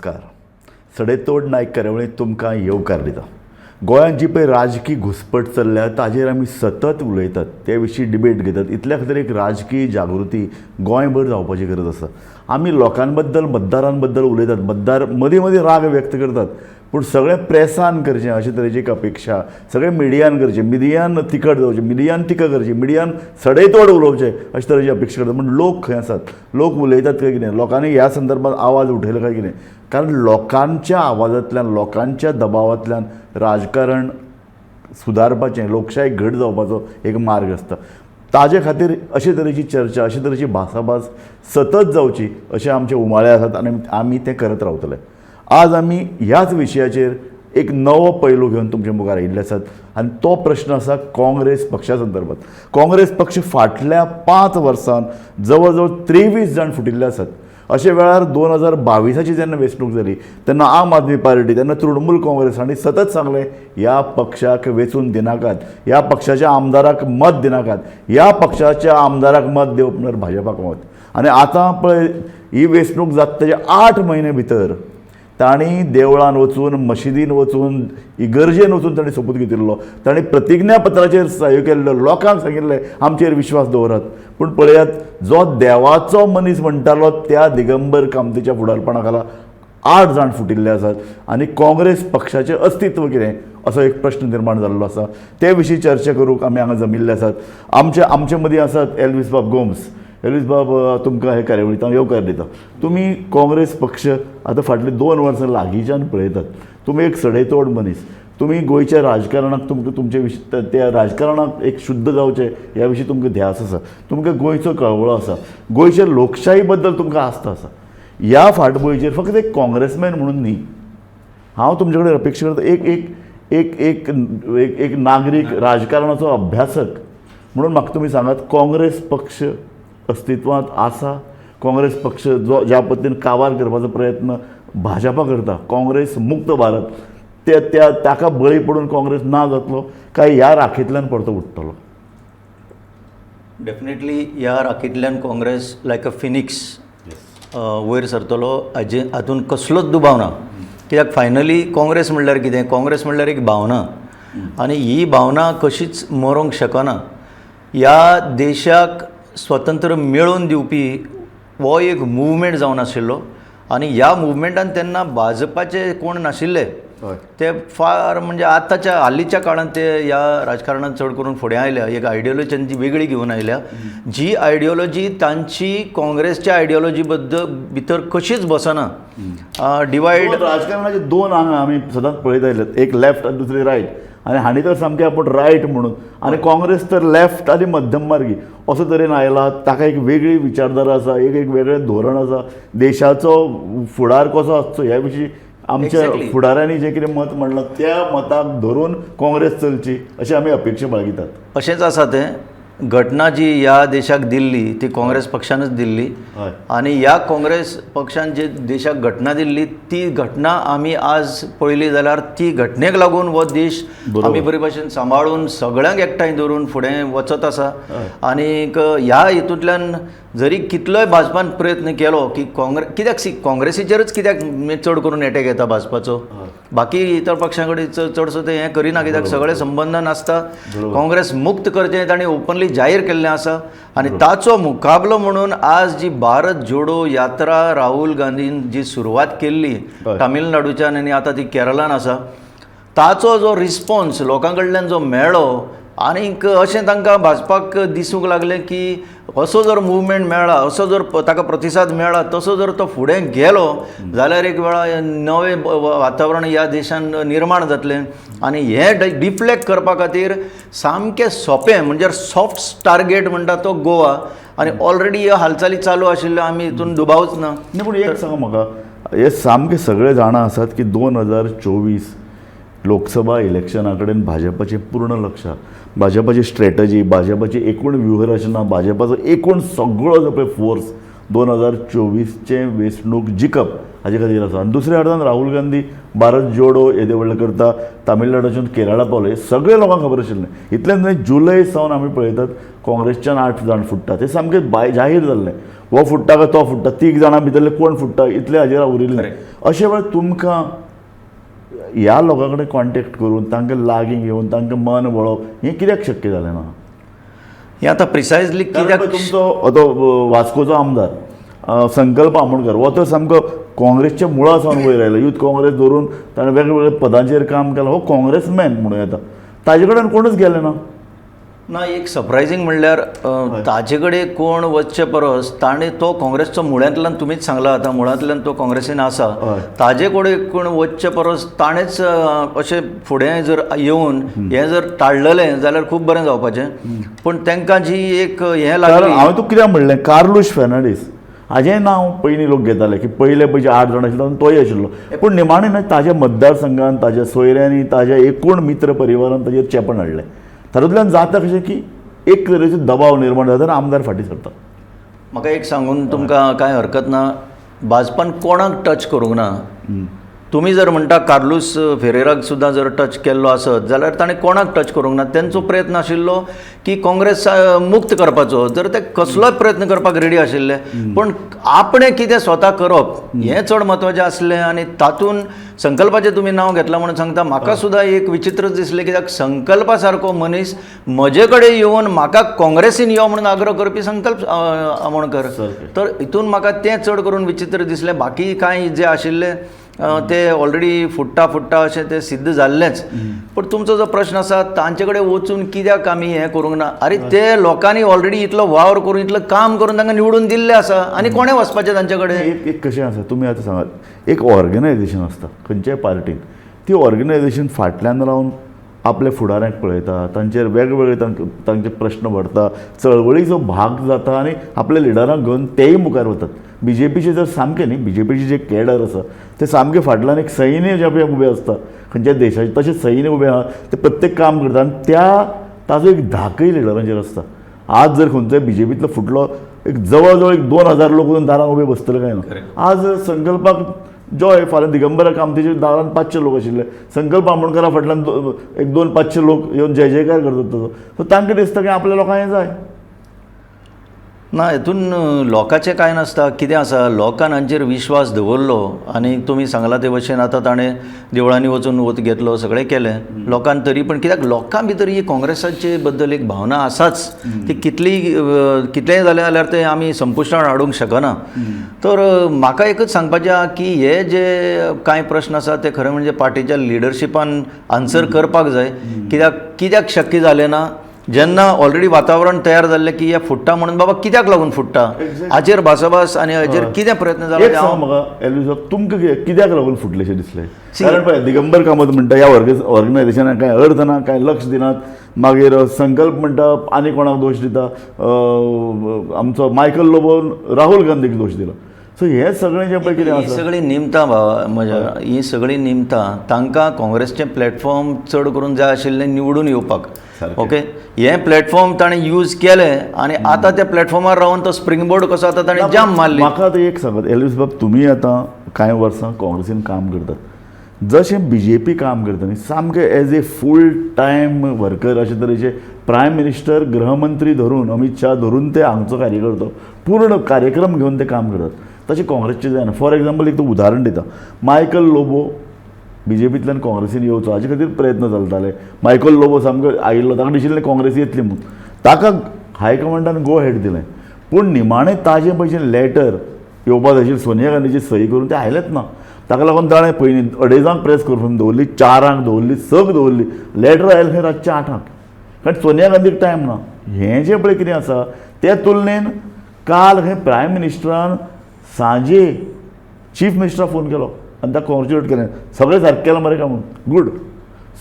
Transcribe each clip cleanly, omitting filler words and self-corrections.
नमस्कार. सडेतोड नायक कार्यावळींत तुमकां येवकार दिता. गोंयांत जी पळय राजकी घुसपट चल्ल्या ताजेर आमी सतत उलयतात, ते विशीं डिबेट घेतात. इतल्या खातीर एक राजकी जागृती गोंयभर जावपाची गरज आसा. आमी लोकां बद्दल, मतदारां बद्दल उलयतात, मतदार मदीं मदीं राग व्यक्त करतात, पूण सगळें प्रेसान करचें अशे तरेची एक अपेक्षा, सगळें मिडियान करचें, मिडियान तिखट जावचें, मिडियान टिका करची, मिडियान सडेतोड उलोवचें अशे तरेची अपेक्षा करतात. पूण लोक खंय आसात? लोक उलयतात काय कितें? लोकांनी ह्या संदर्भात आवाज उठयलो काय कितें? कारण लोकांच्या आवाजांतल्यान, लोकांच्या दबावांतल्यान राजकारण सुदारपाचें, लोकशाय घट जावपाचो एक मार्ग आसता. ताजे खातीर अशे तरेची चर्चा, अशे तरेची भासाभास सतत जावची अशे आमचे उमाळे आसात आनी आमी तें करत रावतले. आज आमी ह्याच विशयाचेर एक नवो पैलू घेवन तुमचे मुखार आयिल्ले आसात आनी तो प्रश्न आसा काँग्रेस पक्षा संदर्भात. काँग्रेस पक्ष फाटल्या 5 वर्सांत जवळ जवळ 23 जाण फुटिल्ले आसात. अशे वेळार 2022ची जेन्ना वेंचणूक जाली तेन्ना आम आदमी पार्टी, तेन्ना तृणमूल काँग्रेस हांणी सतत सांगलें, ह्या पक्षाक वेंचून दिनाकात, ह्या पक्षाच्या आमदाराक मत दिनाकात, ह्या पक्षाच्या आमदाराक मत दिवप म्हणल्यार भाजपाक मत. आनी आतां पळय ही वेंचणूक जाता तेच्या 8 म्हयने भितर तांणी देवळान वचून, मशिदीन वचून, इगर्जेन वचून तांणी सोपूत घेतिल्लो, तांणी प्रतिज्ञापत्राचेर सयो केल्ल्यो, लोकांक सांगिल्लें आमचेर विश्वास दवरात. पूण पळयात, जो देवाचो मनीस म्हणटालो त्या दिगंबर कामतीच्या फुडारपणा खाला 8 जाण फुटिल्ले आसात आनी काँग्रेस पक्षाचें अस्तित्व कितें असो एक प्रश्न निर्माण जाल्लो आसा. ते विशीं चर्चा करूंक आमी हांगा जमिल्ले आसात. आमचे आमचे मदीं आसात एल्वीस बाब गोम्स. एल्वीस बाब, तुमकां हे कार्यावळींत हांव येवकार दिता. तुमी काँग्रेस पक्ष आतां फाटलीं 2 वर्सां लागींच्यान पळयतात. तुमी एक सडेतोड मनीस. तुमी गोंयच्या राजकारणाक, तुमकां तुमचे विशीं, त्या राजकारणाक एक शुद्ध जावचें ह्या विशीं तुमकां ध्यास आसा, तुमकां गोंयचो कळवळो आसा, गोंयच्या लोकशाही बद्दल तुमकां आस्था आसा. ह्या फाटभुंयेचेर फक्त एक काँग्रेसमॅन म्हणून न्ही, हांव तुमचे कडेन अपेक्षा करता, एक एक एक एक एक एक नागरीक, राजकारणाचो अभ्यासक म्हणून म्हाका तुमी सांगात, काँग्रेस पक्ष अस्तित्वांत आसा? काँग्रेस पक्ष जो ज्या पद्दतीन काबार करपाचो प्रयत्न भाजपा करता, काँग्रेस मुक्त भारत, ते त्या ताका बळी पडून काँग्रेस ना जातलो काय ह्या राखींतल्यान परतो उठ्ठलो? डेफिनेटली ह्या राखींतल्यान काँग्रेस लायक अ फिनिक्स वयर सरतलो हाजे हातून कसलोच दुबाव ना. कित्याक फायनली काँग्रेस म्हणल्यार कितें? काँग्रेस म्हणल्यार एक भावना आनी ही भावना कशीच मरोंक शकना. ह्या देशाक स्वतंत्र मेळोवन दिवपी हो एक मुवमेंट जावन आशिल्लो आनी ह्या मुवमेंटान तेन्ना भाजपाचे कोण नाशिल्ले. ते फार म्हणजे आतांच्या हालींच्या काळांत ते ह्या राजकारणांत चड करून फुडें आयल्या, एक आयडियोलॉजी तांची वेगळी घेवन आयल्या, जी आयडियोलॉजी तांची काँग्रेसच्या आयडियोलॉजी बद्दल भितर कशीच बसना. डिवायड दोन राजकारणाचे दोन आंगां आमी सदांच पळयत आयल्यात, एक लेफ्ट आनी दुसरी रायट, आनी हांणी तर सामकें आपूण रायट म्हणून आनी काँग्रेस तर लेफ्ट आनी मध्यम मार्गी असो तरेन आयला. ताका एक वेगळी विचारधारा आसा, एक एक वेगळें धोरण आसा. देशाचो फुडार कसो आसचो ह्या विशीं आमच्या फुडाऱ्यांनी जें कितें मत म्हणलां त्या मताक धरून काँग्रेस चलची अशी आमी अपेक्षा बाळगितात. अशेंच आसा तें. घटना जी ह्या देशाक दिल्ली ती काँग्रेस पक्षानच दिल्ली आनी ह्या काँग्रेस पक्षान जे देशाक घटना दिल्ली ती घटना आमी आज पळयली जाल्यार ती घटनेक लागून हो देश आमी बरे भाशेन सांबाळून, सगळ्यांक एकठांय दवरून फुडें वचत आसा. आनीक ह्या हितूंतल्यान जरी कितलोय भाजपान प्रयत्न केलो की काँग्रेस कित्याक, सी, काँग्रेसीचेरच कित्याक चड करून एटॅक येता भाजपाचो, बाकी इतर पक्षां कडेन चडसो ते हें करिना, कित्याक सगळे संबंद नासता. काँग्रेस मुक्त करचें तांणी ओपनली जाहीर केल्लें आसा आनी ताचो मुकाबलो म्हणून आज जी भारत जोडो यात्रा राहुल गांधीन जी सुरवात केल्ली तामिळनाडूच्यान आनी आतां ती केरळान आसा, ताचो जो रिस्पॉन्स लोकां कडल्यान जो मेळ्ळो आनीक अशें तांकां भाजपाक दिसूंक लागलें की असो जर मुवमेंट मेळ्ळा, असो जर ताका प्रतिसाद मेळ्ळा, तसो जर तो फुडें गेलो जाल्यार एक वेळा नवें वातावरण ह्या देशान निर्माण जातलें. आनी हें डिफ्लेक्ट करपा खातीर सामकें सोंपें म्हणजे सॉफ्ट टार्गेट म्हणटा तो गोवा आनी ऑलरेडी ह्यो हालचाली चालू आशिल्ल्यो, आमी हितून दुबावच ना. न्ही, पूण एक सांगा म्हाका, हे सामके सगळे जाणा आसात की 2024 लोकसभा इलेक्शना कडेन भाजपाचें पूर्ण लक्ष आसा. भाजपाची स्ट्रेटजी, भाजपाची एकूण व्यूहरचना, भाजपाचो एकूण सगळो जो पळय फोर्स 2024चें वेंचणूक जिखप हाजे खातीर आसा. आनी दुसऱ्या अर्दान राहुल गांधी भारत जोडो येदे व्हडलें करता, तामिळनाडूच्यान केरळा पावले, हें सगळें लोकांक खबर आशिल्लें. इतलें न्हय, जुलय सावन आमी पळयतात काँग्रेसच्यान 8 जाण फुट्टा, तें सामकें जाहीर जाल्लें. हो फुट्टा काय तो फुट्टा, 3 जाणां भितरले कोण फुट्टा इतलें हाजेर उरिल्लें. अशें वेळार तुमकां ह्या लोकां कडेन कॉन्टेक्ट करून तांकां लागीं घेवन तांकां मन वळोवप हें कित्याक शक्य जालें ना? हें आतां प्रिसायजली कित्याक तुमचो तो वास्कोचो आमदार संकल्प आमोणकर हो तर सामको काँग्रेसच्या मुळा सावन वयर आयलो. यूथ काँग्रेस धरून ताणें वेगवेगळ्या पदांचेर काम केलां. हो काँग्रेसमॅन म्हणूं येता, ताजे कडेन कोणूच गेले ना. ना, एक सरप्रायजींग म्हणल्यार ताजे कडेन कोण वचचे परस ताणें तो काँग्रेसचो मुळांतल्यान, तुमीच सांगला आतां, मुळांतल्यान तो काँग्रेसीन आसा, ताजे कडेन कोण वचचे परस ताणेंच अशें फुडें जर येवन हें जर टाळलेलें जाल्यार खूब बरें जावपाचें. पूण तांकां जी एक हें लागली, हांवें तुका कित्याक म्हणलें, कार्लूस फेर्नांडीस हाजें नांव पयलीं लोक घेताले की पयले पयशे 8 जाण आशिल्ले तातूंत तोय आशिल्लो. पूण निमाणें न्हय ताज्या मतदारसंघान, ताज्या सोयऱ्यांनी, ताज्या एकूण मित्र परिवारान ताजेर चेपण हाडलें. तातूंतल्यान जाता कशें की एक तरेचो दबाव निर्माण जाता आनी आमदार फाटीं सरता. म्हाका एक सांगून तुमकां कांय हरकत ना, भाजपान कोणाक टच करूंक ना. तुमी जर म्हणटा कार्लूस फेरेराक सुद्दां जर टच केल्लो आसत जाल्यार ताणें कोणाक टच करूंक ना. तेंचो प्रयत्न आशिल्लो की काँग्रेस मुक्त करपाचो, जर ते कसलोय प्रयत्न करपाक रेडी आशिल्ले, पूण आपणें कितें स्वता करप हें चड म्हत्वाचें आसलें. आनी तातूंत संकल्पाचें तुमी नांव घेतलां म्हणून सांगता, म्हाका सुद्दां एक विचित्रच दिसलें कित्याक संकल्पा सारको मनीस म्हजे कडेन येवन म्हाका काँग्रेसीन यो म्हणून आग्रो करपी संकल्प आमोणकर, तर हितून म्हाका तें चड करून विचित्र दिसलें. बाकी कांय जे आशिल्ले ते ऑलरेडी फुट्टा फुट्टा अशें तें सिद्ध जाल्लेंच. पूण तुमचो जो प्रश्न आसा तांचे कडेन वचून कित्याक आमी हें करूंक ना, आरे ते लोकांनी ऑलरेडी इतलो वावर करून इतलो काम करून तांकां निवडून दिल्लें आसा आनी कोणें वचपाचें तांचे कडेन? एक कशें आसा, तुमी आतां सांगात, एक ऑर्गनायजेशन आसता खंयच्याय पार्टीन, ती ऑर्गनायजेशन फाटल्यान रावन आपल्या फुडाऱ्यांक पळयता, तांचेर वेगवेगळे तांचे प्रश्न व्हरता, चळवळीचो भाग जाता आनी आपल्या लिडरांक घेवन तेय मुखार वतात. बी जे पीचे जर सामकें न्ही, बी जे पीचे जे केडर आसा ते सामके फाटल्यान एक सैन्य जे पळय उबें आसता खंयच्याय देशाचे, तशें सैन्य उबें आहा ते प्रत्येक काम करता आनी त्या ताजो एक धाकय लिडरांचेर आसता. आज जर खंयचोय बी जे पींतलो फुटलो एक जवळ जवळ एक 2000 लोक वचून दारान उबे बसतले काय ना. आज संकल्पाक जॉय, फाल्यां दिगंबरा कामतीच्या दारान 500 लोक आशिल्ले, संकल्प आमोणकरा फाटल्यान एक 200-500 लोक येवन जय जयकार करतात ताजो. सो तांकां दिसता की आपल्या लोकांक हें जाय. ना, हितून लोकांचें कांय नासता. कितें आसा, लोकान हांचेर विश्वास दवरलो आनी तुमी सांगलां ते भशेन आतां ताणें देवळांनी वचून वत घेतलो, सगळें केलें लोकान, तरी पण कित्याक लोकां भितर ही काँग्रेसाचे बद्दल एक भावना आसाच, ती कितली कितलेंय जालें जाल्यार तें आमी संपुश्टान हाडूंक शकना. तर म्हाका एकच सांगपाचें आहा की हे जे कांय प्रश्न आसा ते खरें म्हणजे पार्टीच्या लिडरशिपान आन्सर करपाक जाय. कित्याक शक्य जालें ना, जेन्ना ऑलरेडी वातावरण तयार जाल्लें की हे फुट्टा म्हणून, बाबा कित्याक लागून फुट्टा हाचेर भासाभास आनी हाचेर कितें प्रयत्न जाला. एक सांग म्हाका एल्वीस, तुमकां कित्याक लागून फुटलेशें दिसलें? कारण पळय दिगंबर कामत म्हणटा ह्या ऑर्गनायझेशनाक कांय अर्थ ना, कांय लक्ष दिनात. मागीर संकल्प म्हणटा आनी कोणाक दोश दिता, आमचो मायकल लोबोन राहुल गांधीक दोश दिलो. सो हे सगळें जें पळय कितें आसा, सगळीं निमतां भावा म्हज्या, हीं सगळीं निमतां तांकां काँग्रेसचें प्लॅटफॉर्म चड करून जाय आशिल्लें निवडून येवपाक. ओके, हें प्लॅटफॉर्म ताणें यूज केलें आनी आतां त्या प्लॅटफॉर्मार रावन तो स्प्रिंग बोर्ड कसो आतां ताणें जाम मारली. म्हाका आतां एक सांगात एल्वीस बाब, तुमी आतां कांय वर्सां काँग्रेसीन काम करतात, जशें बी जे पी काम करता न्ही सामकें as a full time worker अशे तरेचे प्रायम मिनिस्टर गृहमंत्री धरून अमीत शाह धरून ते हांगचो कार्यकर्तो पूर्ण कार्यक्रम घेवन ते काम करतात, तशें काँग्रेसचें जायना. फॉर एग्जाम्पल एक उदाहरण दिता, मायकल लोबो बी जे पींतल्यान काँग्रेसीन येवचो हाजे खातीर प्रयत्न चलताले. मायकल लोबो सामको आयिल्लो, ताका दिशिल्लें काँग्रेस येतली म्हूण, ताका हायकमांडान गो हेड दिलें. पूण निमाणें ताजें पळय जें लॅटर येवपा जाय आशिल्लें सोनिया गांधीची सही करून तें आयलेंच ना. ताका लागून ताणें पयलीं 2:30 प्रेस कॉन्फरन्स दवरली, 4 दवरली, 6 दवरली, लॅटर आयलें खंय रातचें 8, कारण सोनिया गांधीक टायम ना. हें जें पळय कितें आसा ते तुलनेन काल खंय प्रायम मिनिस्टरान सांजे चीफ मिनिस्टराक फोन केलो आनी ताका कॉंग्रेच्युलेट केलें, सगळें सारकें केलां मरे काय म्हणून. गूड.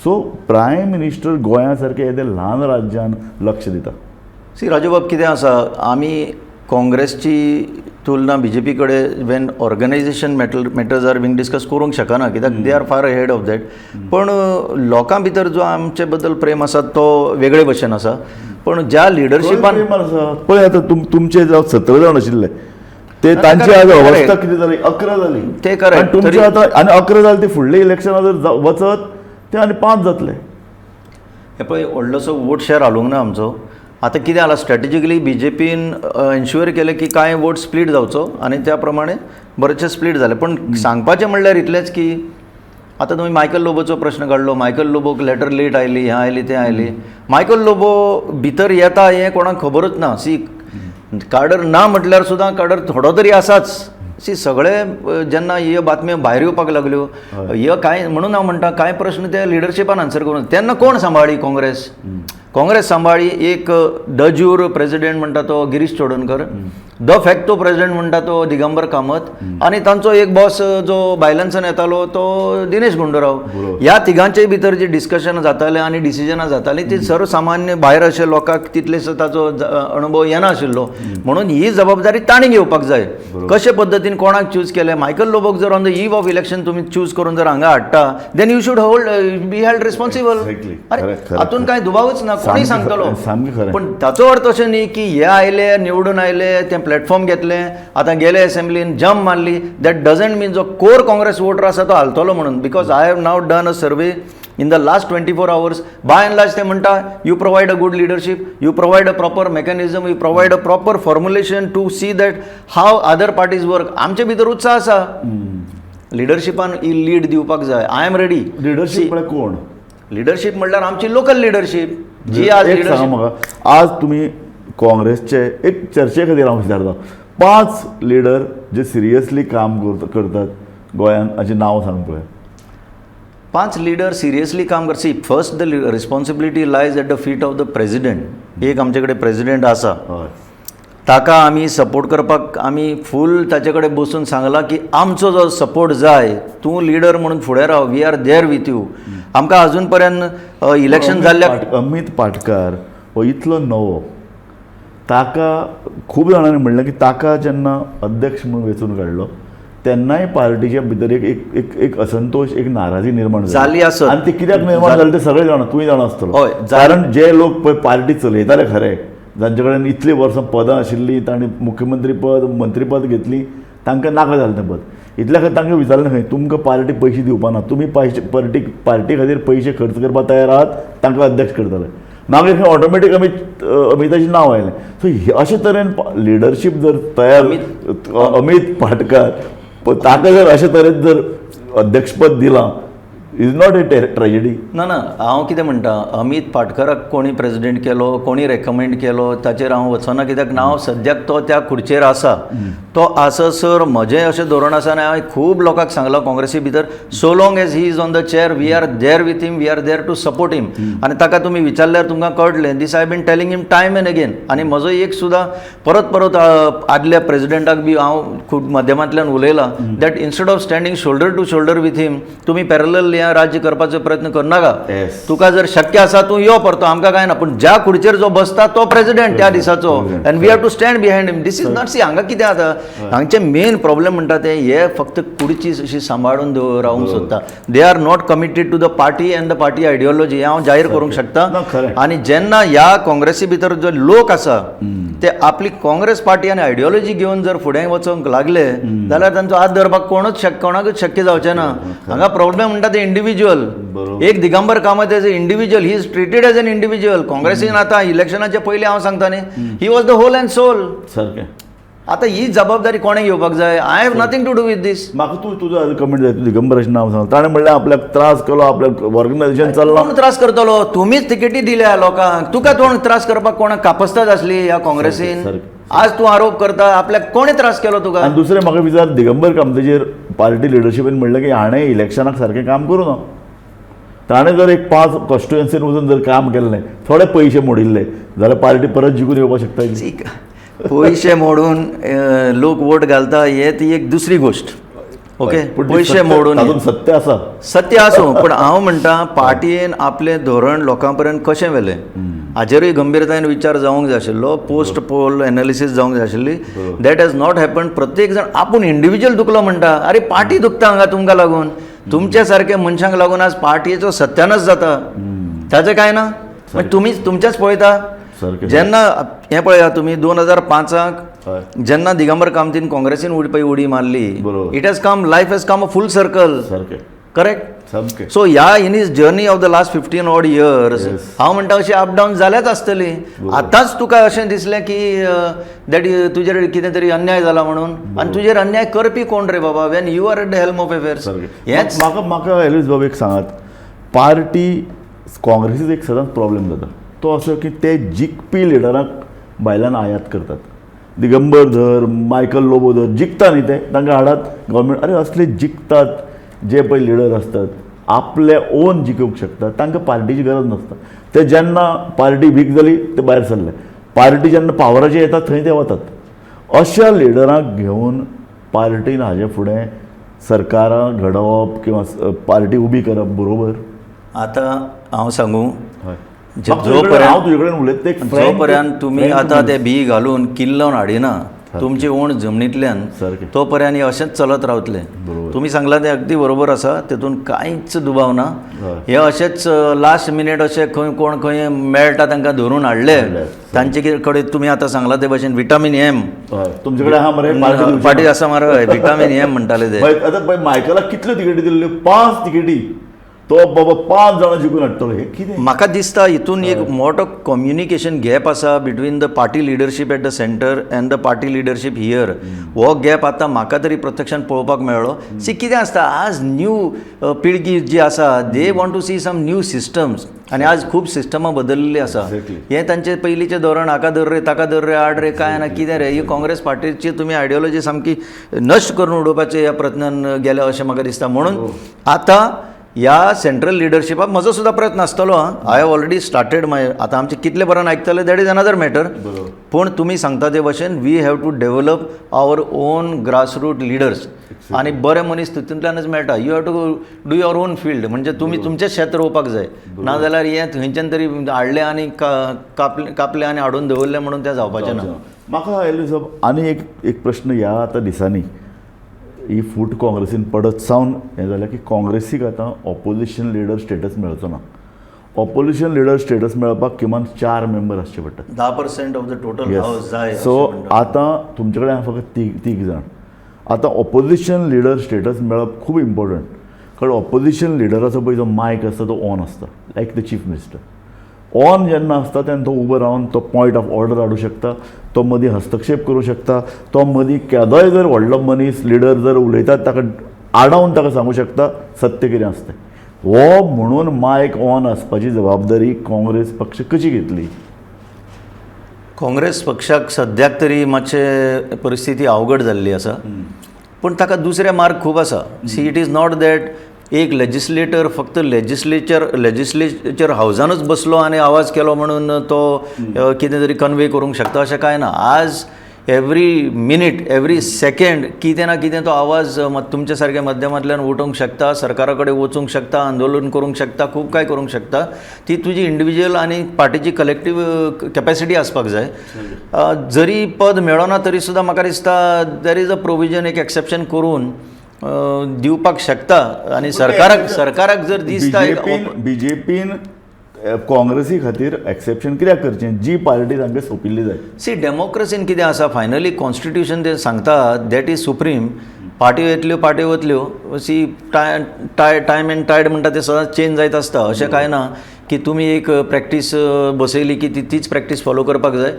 सो प्रायम मिनिस्टर गोंया सारके येदे ल्हान राज्यान लक्ष दिता. सी राजूबाब, कितें आसा, आमी काँग्रेसची तुलना बी जे पी कडेन when organisation matters are being discuss करूंक शकना, कित्याक they are far ahead of that. पण लोकां भितर जो आमचे बद्दल प्रेम आसा तो वेगळे भशेन आसा. पण ज्या लिडरशिपान आसा पळय आतां तुमचे जावं 17 जाण आशिल्ले, ते ना, तांची आज correct. अवस्था कितें जाली, 11 जाली. ते correct. आनी तुमचे आतां आनी 11 जाले, ते फुडले इलेक्शना जर वचत ते आनी 5 जातले. हे पळय, व्हडलोसो वोट शेअर हालूंक ना आमचो. आतां कितें जाला, स्ट्रॅटेजिकली बीजेपीन एन्श्युअर केलें की कांय वोट स्प्लीट जावचो आनी त्या प्रमाणे बरेचशे स्प्लीट जाले. पण सांगपाचें म्हणल्यार इतलेंच की आतां तुमी मायकल लोबोचो प्रश्न काडलो. मायकल लोबोक लेटर लेट आयली, हें आयली, तें आयली. मायकल लोबो भितर येता हें कोणाक खबरूच ना. सी, काडर ना म्हटल्यार सुद्दां काडर थोडो तरी आसाच. सी, सगळे जेन्ना ह्यो बातम्यो भायर येवपाक लागल्यो, ह्यो कांय म्हणून हांव म्हणटा, कांय प्रश्न ते लिडरशिपान आन्सर करूं. तेन्ना कोण सांबाळ्ळी काँग्रेस? काँग्रेस सांबाळ्ळी एक the ज्यूर प्रेजिडेंट म्हणटा तो Girish Chodankar, the facto president म्हणटा तो दिगंबर कामत, आनी तांचो एक बॉस जो भायल्यानसून येतालो तो दिनेश गुंडूराव. ह्या तिगांचे भितर जी डिस्कशन जातालें आनी डिसिजनां जातालीं ती सर्वसामान्य भायर अशे लोकांक तितलेसो ताचो अणभव येनाशिल्लो. म्हणून ही जबाबदारी तांणी घेवपाक जाय. कशे पद्दतीन कोणाक चूज केलें. मायकल लोबोक जर on the eve of election तुमी चूज करून जर हांगा हाडटा, then you should hold be held responsible. अरे, हातून कांय दुबावच ना, कोणूय सांगतलो. सामकें खरें. पण ताचो अर्थ अशें न्ही की हे आयले, निवडून आयले, तें प्लॅटफॉर्म घेतलें, आतां गेले एसेंब्लीन जम्प मारली, that doesn't मीन जो कोर काँग्रेस वोटर आसा तो हालतलो म्हणून. Because I have now done a survey in the last 24 hours, by and large ते म्हणटा, you provide a good leadership, you provide a proper mechanism, you provide a proper formulation to see that how other parties work. आमचे भितर उत्साह आसा, लिडरशिपान ही lead दिवपाक जाय. I am ready. Leadership म्हळ्यार कोण? लिडरशीप म्हणल्यार आमची लोकल लिडरशीप जी आज एक सांगा लिडरशीप. म्हाका, आज तुमी काँग्रेसचे एक चर्चे खातीर हांव विचारता, 5 लिडर जे सिरियसली काम करतात गोंयांत, हाचें नांव सांग पळय. 5 लिडर सिरियसली काम कर. See, first the responsibility lies at the feet of the president. एक आमचे कडेन प्रेजिडेंट आसा, ताका आमी सपोर्ट करपाक आमी फूल ताचे कडेन बसून सांगलां की आमचो जो सपोर्ट जाय, तूं लिडर म्हणून फुडें राव, we are there with you. आमकां अजून पर्यंत इलेक्शन जाल्ल्या अमीत पाटकार हो इतलो नवो, ताका खूब जाणांनी म्हणलें की ताका जेन्ना अध्यक्ष म्हणून वेंचून काडलो तेन्नाय पार्टीच्या भितर एक एक एक एक असंतोष, एक नाराजी निर्माण जाली आसत. आनी ती कित्याक निर्माण जाली ते सगळे जाणा, तूंय जाणा आसतलो. हय. कारण जे लोक पळय पार्टी चलयताले खरे, जांचे कडेन इतलीं वर्सां पदां आशिल्लीं, तांणी मुख्यमंत्री पद, मंत्रीपद घेतली, तांकां नाका जालें तें पद. इतल्या खातीर तांकां विचारलें खंय तुमकां पार्टी पयशे दिवपा ना, तुमी पयशे पार्टी खातीर पयशे खर्च करपाक तयार आहात, तांकां अध्यक्ष करतले. मागीर खंय ऑटोमॅटीक अमिताचें नांव आयलें. सो अशे तरेन लिडरशीप जर तयार, अमीत पाटकार ताका जर अशे तरेन जर अध्यक्षपद दिलां, is not a tragedy? ना ना, हांव कितें म्हणटा, अमीत पाटकराक कोणी प्रेजिडेंट केलो, कोणी रेकमेंड केलो ताचेर हांव वचना, कित्याक नांव सद्याक तो त्या खुर्चेर आसा, तो आससर म्हजें अशें धोरण आसा आनी हांवें खूब लोकांक सांगलां काँग्रेसी भितर, so long as he is on the chair, we are there with him, we are there to support him. आनी ताका तुमी विचारल्यार तुमकां कळटलें, this I been telling him time and again. आनी म्हजो एक सुद्दां परत परत आदल्या प्रेजिडेंटाक बी हांव खूब माध्यमांतल्यान उलयलां that instead of standing shoulder to shoulder with him, तुमी पॅरलल हें राज्य करपाचो प्रयत्न करनाका. तुका जर शक्य आसा तूं यो परतो, आमकां कांय ना, पूण ज्या खुर्चेर जो बसता तो प्रेजिडेंट त्या दिसाचो, and we have to stand behind him. This is not, see हांगा कितें जाता, हांगचे मेन प्रॉब्लेम म्हणटा ते हे फक्त कुडची अशी सांबाळून रावूंक सोदता. They are not committed to the party and the party ideology, हें हांव जाहीर करूंक शकता. आनी जेन्ना ह्या काँग्रेसी भितर जो लोक आसा ते आपली काँग्रेस पार्टी आनी आयडियोलॉजी घेवन जर फुडें वचूंक लागले जाल्यार तांचो हात धरपाक कोणाकूच शक्य जावचें ना. हांगा प्रॉब्लेम म्हणटा ते इंडिविज्युअल. एक Digambar Kamat as a individual, he is treated as an individual. काँग्रेसीन आतां इलेक्शनाचे पयलीं हांव सांगता न्ही, he was the whole and sole. सारकें. आतां ही जबाबदारी कोणें घेवपाक जाय? I have nothing to do with this. म्हाका तूं तुजो कमेंट जाय, तूं दिगंबराचें नांव सांग. ताणें म्हणलें आपल्याक त्रास केलो, आपल्याक ऑर्गनायझेशन चल्लां. कोण त्रास करतलो? तुमीच तिकेटी दिल्या लोकांक, तुका कोण त्रास करपाक कोणाक कापस्ताद आसली ह्या काँग्रेसीन? आज तूं आरोप करता आपल्याक कोणें त्रास केलो तुका? आनी दुसरें म्हाका विचार, दिगंबर कामतीचेर पार्टी लिडरशिपीन म्हणलें की हाणें इलेक्शनाक सारकें काम करूं ना, ताणें जर एक 5 कॉन्स्टिट्युएन्सीन वचून जर काम केल्लें, थोडे पयशे मोडिल्ले जाल्यार पार्टी परत जिखून येवपाक शकता. पयशे मोडून लोक वोट घालता हे ती एक दुसरी गोश्ट. ओके, पयशे मोडून सत्य आसा, सत्य आसूं, पूण हांव म्हणटा पार्टयेन आपलें धोरण लोकां पर्यंत कशें व्हेलें हाजेरूय गंभीरतायेन विचार जावंक जाय आशिल्लो, पोस्ट पोल एनालिसीस जावंक जाय आशिल्ली. That has not happen. प्रत्येक जाण आपूण इंडिविज्युअल दुखलो म्हणटा, अरे पार्टी दुखता हांगा तुमकां लागून, तुमच्या सारक्या मनशांक लागून आज पार्टयेचो सत्यानाश जाता, ताचें कांय ना. मागीर तुमी तुमचेंच पळयता. जेन्ना हें पळया तुमी 2005 जेन्ना दिगंबर कामतीन काँग्रेसीन उडी उडी मारली, it has come, life has come a full circle. Correct. So ह्या in his journey of the last 15 odd years हांव म्हणटा अशी अप डावन जाल्याच आसतली. आतांच तुका अशें दिसलें की that तुजेर कितें तरी अन्याय जाला म्हणून, आनी तुजेर अन्याय करपी कोण रे बाबा when you are at the helm of affairs. हेंच म्हाका म्हाका एल्वीस बाबू एक सांगात, पार्टी काँग्रेसीचो एक सदांच प्रॉब्लेम जाता तो असो की ते जिखपी लिडरांक भायल्यान आयात करतात. दिगंबर धर, मायकल लोबो धर, जिखता न्ही ते, तांकां हाडात गव्हर्मेंट. अरे असले जिखतात जे पळय लिडर आसतात आपले ओन जिखूंक शकतात, तांकां पार्टीची गरज नासता. ते जेन्ना पार्टी वीक जाली ते भायर सरले, पार्टी जेन्ना पावराचेर येता थंय ते वतात. अशा लिडरांक घेवन पार्टीन हाजे फुडें सरकारां घडोवप किंवा पार्टी उबी करप बरोबर? आतां हांव सांगू, हय, हांव तुजे कडेन उलयता, जो पर्यंत तुमी आतां ते बी घालून किल्लोवन हाडिना तुमची ओण जमनींतल्यान, तो पर्यंत हें अशेंच चलत रावतलें. तुमी सांगलां तें अगदी बरोबर आसा, तेतून कांयच दुबाव ना. हे अशेंच लास्ट मिनीट अशें खंय कोण खंय मेळटा तांकां धरून हाडले, तांचे कडेन तुमी आतां सांगलां ते भशेन विटामीन एम तुमचे कडेन आहा मरे, पार्टी आसा मरे, विटामीन एम म्हणटाले ते. आतां पळय मायकलाक कितल्यो तिकेटी दिल्ल्यो, 5 तिकेटी, तो बाबा 5 जाणां जिखून हाडटलो. हें कितें? म्हाका दिसता हितून एक मोठो कम्युनिकेशन गॅप आसा between the party leadership at the centre and the party leadership here. हो गॅप आतां म्हाका तरी प्रत्यक्षान पळोवपाक मेळ्ळो. सी कितें आसता, आज न्यू पिळगी जी आसा they want to see some new systems, आनी आज खूब सिस्टमां बदललेली आसा. हें तांचें पयलींचें धोरण, हाका धर रे ताका धर रे आड रे काय ना कितें रे, ही काँग्रेस पार्टीची तुमी आयडियोलॉजी सामकी नश्ट करून उडोवपाचे ह्या प्रयत्नान गेल्या अशें म्हाका दिसता. म्हणून आतां ह्या सेंट्रल लिडरशिपाक म्हजो सुद्दां प्रयत्न आसतलो. I have already started my, आतां आमचे कितले बरें आयकतले that is another matter, पूण तुमी सांगता ते भशेन we have to develop our own grassroot leaders, आनी बरे मनीस तितूंतल्यानच मेळटा. You have to do your own field, म्हणजे तुमी तुमचें शेत रोवपाक जाय, नाजाल्यार हें खंयच्यान तरी हाडलें आनी कापलें कापलें आनी हाडून दवरलें म्हणून तें जावपाचें ना. म्हाका एल्वीस साहब आनी एक एक प्रश्न, ह्या आतां दिसांनी ही फूट काँग्रेसीन पडत सावन हें जालें की काँग्रेसीक आतां ऑपोजिशन लिडर स्टेटस मेळचो ना. ऑपोजिशन लिडर स्टेटस मेळपाक किमान 4 मेंबर आसचे पडटात, 10% ऑफ the total house जाय. सो आतां तुमचे कडेन फकत तीग जाण. आतां ऑपोजिशन लिडर स्टेटस मेळप खूब इम्पॉर्टंट, कारण ऑपोजिशन लिडराचो पळय जो मायक आसता तो ऑन आसता, like the chief minister. On जेन्ना आसता तेन्ना तो उबो रावन तो पॉयंट ऑफ ऑर्डर हाडूं शकता, तो मदीं हस्तक्षेप करूं शकता, तो मदीं केदोय जर व्हडलो मनीस लिडर जर उलयता ताका आडावन ताका सांगूं शकता सत्य कितें आसता तें. हो म्हणून मायक ऑन आसपाची जबाबदारी काँग्रेस पक्ष कशी घेतली? काँग्रेस पक्षाक सद्याक तरी मातशें परिस्थिती अवघड जाल्ली आसा, पूण ताका दुसरे मार्ग खूब आसा. See, it is not that एक लेजिस्लेटर फक्त लेजिस्लेचर हावजानूच बसलो आनी आवाज केलो म्हणून तो कितें तरी कन्वे करूंक शकता अशें कांय ना. आज एवरी मिनीट एवरी सेकेंड कितें ना कितें तो आवाज तुमच्या सारक्या माध्यमांतल्यान उठोवंक शकता, सरकारा कडेन वचूंक शकता, आंदोलन करूंक शकता, खूब कांय करूंक शकता. ती तुजी इंडिविज्युअल आनी पार्टीची कलेक्टीव कॅपेसिटी आसपाक जाय. जरी पद मेळना तरी सुद्दां म्हाका दिसता there is a provision, एक एक्सेप्शन करून दिवपाक शकता. आनी सरकाराक जर दिसता बीजेपीन काँग्रेसी खातीर एक्सेप्शन कित्याक करचें, जी पार्टी तांकां सोंपिल्ली जाय. सी, डेमोक्रेसीन कितें आसा, फायनली कॉन्स्टिट्यूशन तें सांगता that is supreme. पार्ट्यो येतल्यो पार्ट्यो वतल्यो, सी टायम एंड टायड म्हणटा ते सदांच चेंज जायत आसता. अशें कांय ना की तुमी एक प्रॅक्टीस बसयली की ती तीच प्रॅक्टीस फॉलो करपाक जाय.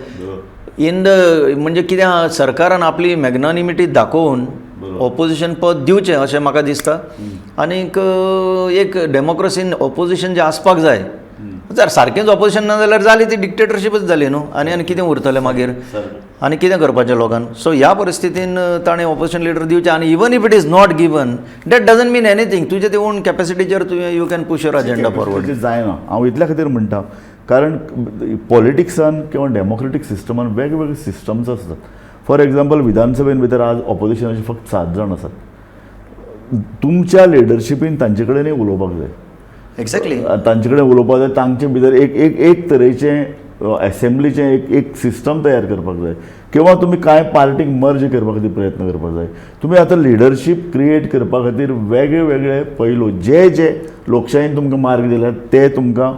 इन the म्हणजे कितें आहा, सरकारान आपली मॅग्नानिमिटी दाखोवन ऑपोजिशन पद दिवचें अशें म्हाका दिसता. आनीक एक डेमोक्रेसीन ऑपोजिशन जें आसपाक जाय, जर सारकेंच ऑपोजिशन ना जाल्यार जाली ती डिक्टेटरशीपच जाली न्हू, आनी आनी कितें उरतलें मागीर आनी कितें करपाचें लोकांक. सो ह्या परिस्थितीन ताणें ऑपोजिशन लिडर दिवचें. आनी even if it is not given that doesn't mean anything, तुजे ते ओन कॅपेसिटीचेर तुवें you can push your agenda forward. जायना, हांव इतल्या खातीर म्हणटा, कारण पॉलिटिक्सान किंवा डेमोक्रेटीक सिस्टमान वेगवेगळे सिस्टम्स आसतात. फॉर एग्जाम्पल, विधानसभेन भितर आज ऑपोजिशनाचे फक्त 7 जाण आसात. तुमच्या लिडरशिपीन तांचे कडेनूय उलोवपाक जाय. एक्झॅक्टली, तांचे कडेन उलोवपाक जाय. तांचे भितर एक एक एक तरेचें एसेंब्लीचें एक एक सिस्टम तयार करपाक जाय, किंवा तुमी कांय पार्टीक मर्ज करपा खातीर प्रयत्न करपाक जाय. तुमी आतां लिडरशीप क्रिएट करपा खातीर वेगळे वेगळे पैलू जे जे लोकशायेन तुमकां मार्ग दिल्यात ते तुमकां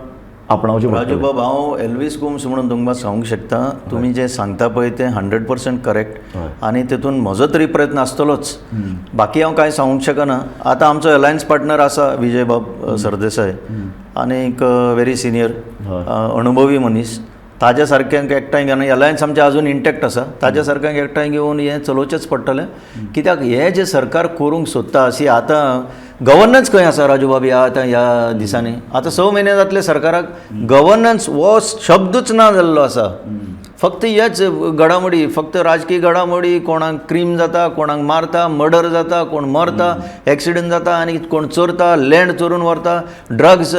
आपणावचें पडटलें. राजूबाब, हांव एल्वीस गोम्स म्हणून तुमकां सांगूंक शकता, तुमी जें सांगता पळय तें 100% करेक्ट आनी तेतून म्हजो तरी प्रयत्न आसतलोच. बाकी हांव कांय सांगूंक शकना. आतां आमचो अलायन्स पार्टनर आसा विजयबाब सरदेसाय, आनी एक व्हेरी सिनियर अणभवी मनीस. ताज्या सारक्यांक एकठांय घेवन अलायन्स आमचें अजून इंटॅक्ट आसा, ताज्या सारक्यांक एकठांय घेवन हें चलोवचेंच पडटलें. कित्याक हें जें सरकार करूंक सोदता अशी आतां गवर्नन्स खंय आसा राजूबाब ह्या आतां ह्या दिसांनी? आतां 6 म्हयने जातले सरकाराक, गवर्नन्स हो शब्दूच ना जाल्लो आसा. फक्त हेच घडामोडी, फक्त राजकीय घडामोडी, कोणाक क्रीम जाता, कोणाक मारता, मर्डर जाता, कोण मरता, एक्सिडंट जाता, आनी कोण चोरता, लँड चोरून व्हरता, ड्रग्स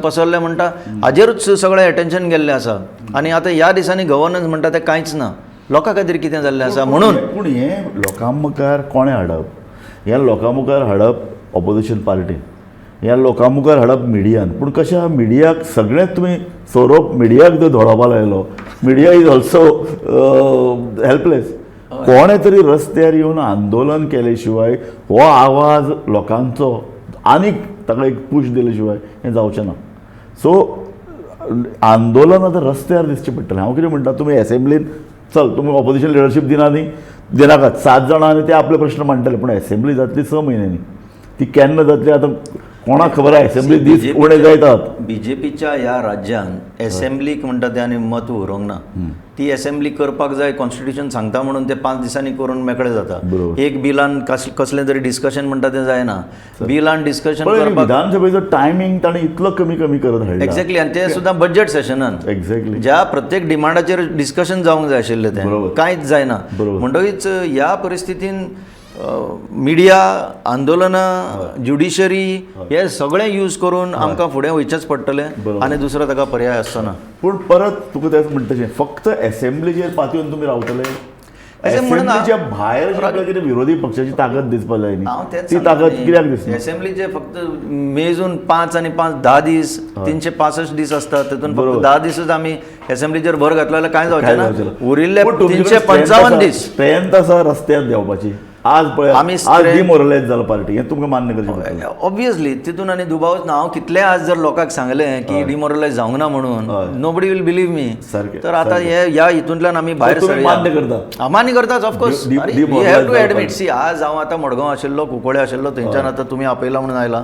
पसरले म्हणटा, हाजेरूच सगळें एटेन्शन गेल्लें आसा. आनी आतां ह्या दिसांनी गवर्नन्स म्हणटा तें कांयच ना. लोकां खातीर कितें जाल्लें आसा म्हणून पूण हें लोकां मुखार कोणें हाडप? ह्या लोकां मुखार हाडप ऑपोजिशन पार्टी, ह्या लोकां मुखार हाडप मिडियान. पूण कशें मिडियाक सगळेंच तुमी सोरोप मिडियाक जर धोडोवपा लायलो, मिडिया is also helpless. कोणें तरी रस्त्यार येवन आंदोलन केले शिवाय हो आवाज लोकांचो आनीक ताका एक पूश दिले शिवाय हें जावचें ना. सो आंदोलन आतां रस्त्यार दिसचें पडटलें. हांव कितें म्हणटा, तुमी एसेंब्लीन चल तुमी ऑपोजिशन लिडरशीप दिना न्ही, दिनाकात, 7 जाणां आनी ते आपले प्रश्न मांडटले. पूण एसेंब्ली जातली 6 म्हयन्यांनी, ती केन्ना जातली आतां कोणाक खबर आसा? एसेंब्ली दीस उणे जायतात. बीजेपीच्या ह्या राज्यान एसेंब्लीक म्हणटा तें आनी म्हत्व उरोंक ना. ती एसेंब्ली करपाक जाय, कॉन्स्टिट्युशन सांगता म्हणून ते 5 दिसांनी करून मेकळे जाता. एक बिलान कसलें तरी डिस्कशन म्हणटा तें जायना. बिलान डिस्कशन करपाक विधानसभेचो टायमींग ताणें इतलो कमी कमी करत हाडला. एक्झॅक्टली, आनी ते सुद्दां बजेट सेशनान. एक्झॅक्टली, ज्या प्रत्येक डिमांडाचेर डिस्कशन जावंक जाय आशिल्लें तें कांयच जायना. म्हणटकीच ह्या परिस्थितीन मिडिया, आंदोलनां, ज्युडिशरी हे सगळें यूज करून आमकां फुडें वयचेंच पडटलें आनी दुसरो ताका पर्याय आसचो ना. पूण परत तुका तेंच म्हणटा तशें फक्त एसेंब्लीचेर पातयेवन तुमी रावतले? एसेंब्लीच्या भायर कितें विरोधी पक्षाची ताकद दिसपा जाय न्ही, ती ताकद कित्याक दिसना? एसेंब्लीचे फक्त मेजून 5 आनी 5 10 दीस, 365 दीस आसतात, तातूंत फक्त 10 दिसूच आमी एसेंब्लीचेर भर घातलो जाल्यार कांय जावचें ना. उरिल्ले 355 दीस स्ट्रेंथ आसा रस्त्यार देंवपाची. आज पळय आज डिमोरलायज जाला पार्टी, हें तुमकां मान्य करचें पडटलें. ऑब्वियसली तितून आनी दुबावच ना. हांव कितलें आज जर लोकांक सांगलें की डिमोरलायज जावंक ना म्हणून, नोबडी will believe मी. तर आतां हे ह्या हितूंतल्यान आमी भायर सरया. मान्य करता? मान्य करताच, of course you have to admit. See, आज हांव आतां मडगांव आशिल्लो, कुंकळे आशिल्लो, थंयच्यान आतां तुमी आपयला म्हणून आयला.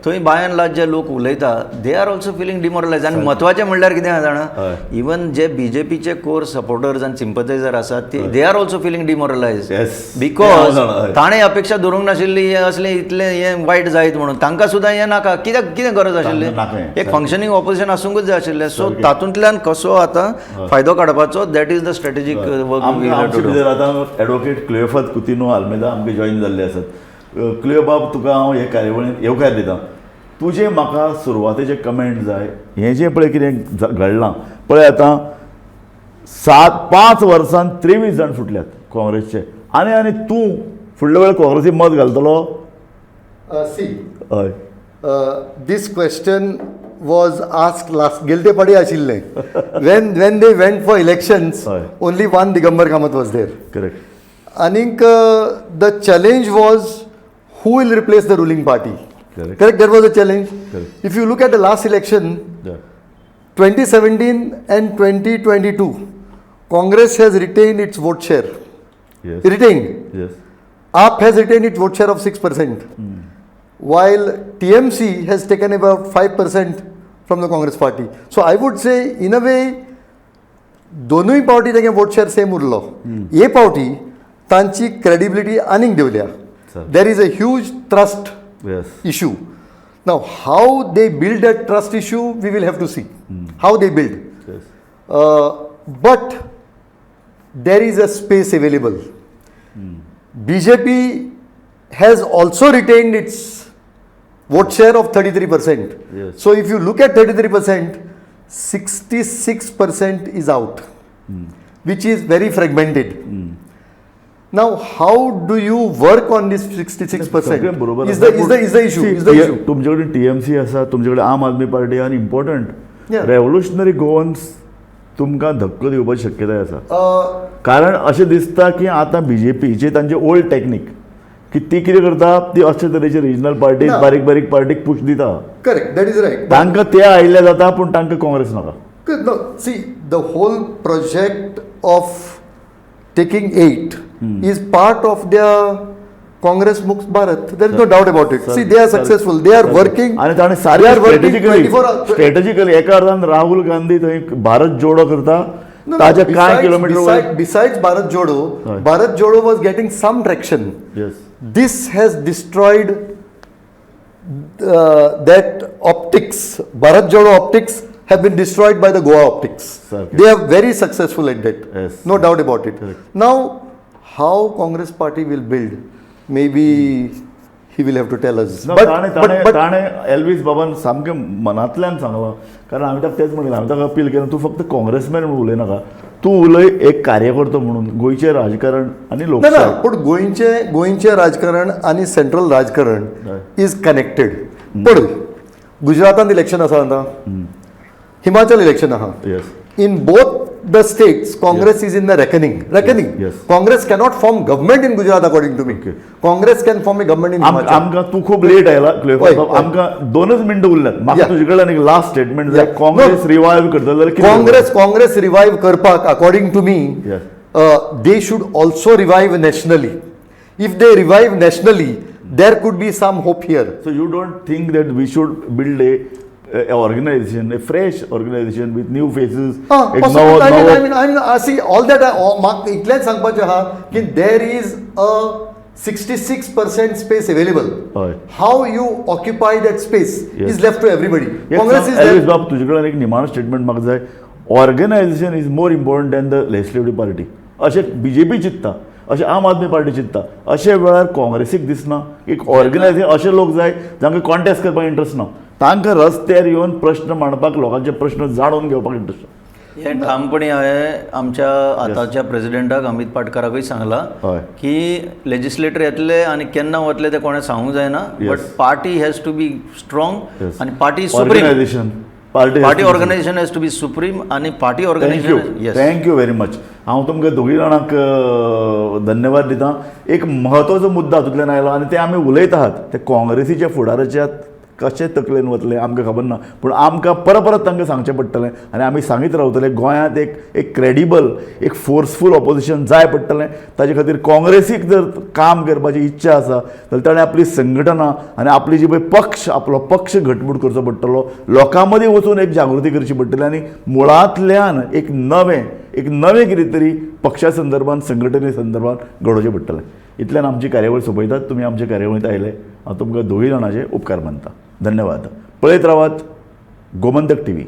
थंय बाय एंड लार्ज जे लोक उलयता they are also feeling demoralise. आनी म्हत्वाचें म्हणल्यार कितें आसा जाणा, इवन जे बीजेपीचे कोर सपोर्टर्स आनी सिंपथायझर आसात ते they are also feeling demoralise. Because ताणें अपेक्षा धरूंक नाशिल्ली हें असलें इतलें हें वायट जायत म्हणून. तांकां सुद्दां हें नाका. कित्याक कितें गरज आशिल्ली? एक फंक्शनींग ऑपोजिशन आसूंकच जाय आशिल्लें. सो तातूंतल्यान कसो आतां फायदो काडपाचो, that is the strategic work. आतां एडवोकेट क्लियोफात कुतिन्हो आल्मेदा आमकां जॉयन जाल्ले आसात. क्लियो बाब, तुका हांव हे कार्यावळीन येवकार दिता. तुजें म्हाका सुरवातेचे कमेंट जाय. हें जें पळय कितें घडलां पळय, आतां 5 वर्सान 23 जाण फुटल्यात काँग्रेसचे, आनी आनी तूं फुडल्या वेळार काँग्रेसी मत घालतलो? सी, हय, this question was ask last गेले ते फावटी आशिल्लें. When when they went for elections only one Digambar Kamat was there. Correct. आनीक the challenge was who will replace the ruling party. Correct, that was a challenge. If you look at the last election 2017 and 2022, Congress has retained its vote share. Retained. Yes. AAP has retained its vote share of 6%, while TMC has taken about 5% from the Congress party. So I would say, in a way, दोनूय पावटी तेगे vote share same उरलो. हे पावटी तांची credibility आनीक देंवल्या. There is a huge trust issue. Now how they build that trust issue we will have to see how they build. But there is a space available. BJP has also retained its vote share of 33%. Yes. So if you look at 33%, 66% is out, which is very fragmented. Now, how do you work on this 66%? बरोबर is the issue. Is the issue. तुमच्याकडे TMC आसा, तुमच्याकडे आम Aadmi party आनी important revolutionary Goans तुमकां धक्को दिवपाची शक्यताय आसा. कारण अशें दिसता की आतां बीजेपीचे तांचे ओल्ड टॅक्नीक की ती कितें करता, ती अशे तरेचे रिजनल पार्टी बारीक बारीक पार्टीक पुश दिता. Correct, that is right. तांकां ते आयिल्ले जाता पूण तांकां काँग्रेस नाका. No, see, the whole project of taking 8 is part of their Congress Mukt Bharat. There is no doubt about it. See, they are successful. They are working. आनी ताणें They are working strategically 24 hours. Strategically एका अर्थान राहुल गांधी थंय भारत जोडो करता ताजे कांय kilometre. Besides Bharat Jodo, Bharat Jodo was getting some traction. Yes. This has destroyed that optics. Bharat Jodo optics have been destroyed by the Goa optics. Sir, They are very successful at that. Yes. No doubt about it. Correct. Now, how Congress party will build, maybe he will have to tell us. But ताणें Elvis बाबान सामकें मनांतल्यान सांगलां, कारण हांवें ताका तेंच म्हणलें, हांवें ताका अपील केलें, तूं फक्त काँग्रेसमॅन म्हणून उलयनाका, तूं उलय एक कार्यकर्तो म्हणून गोंयचें राजकारण आनी लोकशाय. ना, पूण गोंयचें राजकारण आनी सेंट्रल राजकारण is connected. पळय, गुजरातांत इलेक्शन आसा आतां, हिमाचल इलेक्शन आहा. Yes. In both the states, Congress is in the reckoning. Reckoning. Yes. Congress cannot form government in Gujarat, according to me. Okay. Congress can form a government in Himachal. आमकां तूं खूब late आयला क्लियोफास बाब, आमकां 2 मिनटां उरल्यात. म्हाका तुजे कडल्यान एक लास्ट स्टेटमेंट जाय. काँग्रेस रिवायव करतलो जाल्यार कितें? काँग्रेस रिवायव करपाक, according to me, they should also revive nationally. If they revive nationally, there could be some hope here. So you don't think that we should build a organization, a fresh organization with new faces? Possible. I mean, see, all that, म्हाका इतलेंच सांगपाचें आहा की there is a 66% space available. How you occupy that space is left to everybody. Congress is Elvis बाब, तुजे कडेन एक निमाणो स्टेटमेंट म्हाका जाय. Organization is more important than the legislative party अशें बीजेपी चिंत्ता, अशें आम आदमी पार्टी चिंत्ता. अशे वेळार काँग्रेसीक दिसना एक ऑर्गनायझेशन, अशे लोक जाय जांकां कॉन्टेस्ट करपाक इंट्रस्ट ना, तांकां रस्त्यार येवन प्रश्न मांडपाक, लोकांचे प्रश्न जाणून घेवपाक इंट्रस्ट. हें ठामपणी हांवें आमच्या आतांच्या प्रेजिडेंटाक अमीत पाटकाराकूय सांगलां की लेजिस्लेटर येतले आनी केन्ना वतले तें कोणें सांगूंक जायना, but party has to be strong आनी party supreme. Organization, party organization has to be supreme आनी party organization. Thank you very much. हांव तुमकां दोगूय जाणांक धन्यवाद दिता. एक म्हत्वाचो मुद्दो हातूंतल्यान आयलो आनी ते आमी उलयत आहात, ते काँग्रेसीच्या फुडाराच्या कशें तकलेन वतलें आमकां खबर ना, पूण आमकां परत परत तांकां सांगचें पडटलें आनी आमी सांगीत रावतले. गोंयांत एक क्रेडिबल, एक फोर्सफूल ऑपोजिशन जाय पडटलें. ताजे खातीर काँग्रेसीक जर काम करपाची इच्छा आसा जाल्यार ताणें आपली संघटना आनी आपली जी पळय पक्ष, आपलो पक्ष घटमूट करचो पडटलो, लोकां मदीं वचून एक जागृती करची पडटली आनी मुळांतल्यान एक नवें कितें तरी पक्षा संदर्भान, संघटने संदर्भान घडोवचें पडटलें. इतल्यान आमची कार्यावळ सोंपयतात. तुमी आमचे कार्यावळींत आयले, हांव तुमकां दोगूय जाणांचे उपकार मानता. धन्यवाद. पळयत रावात गोमंतक टीव्ही.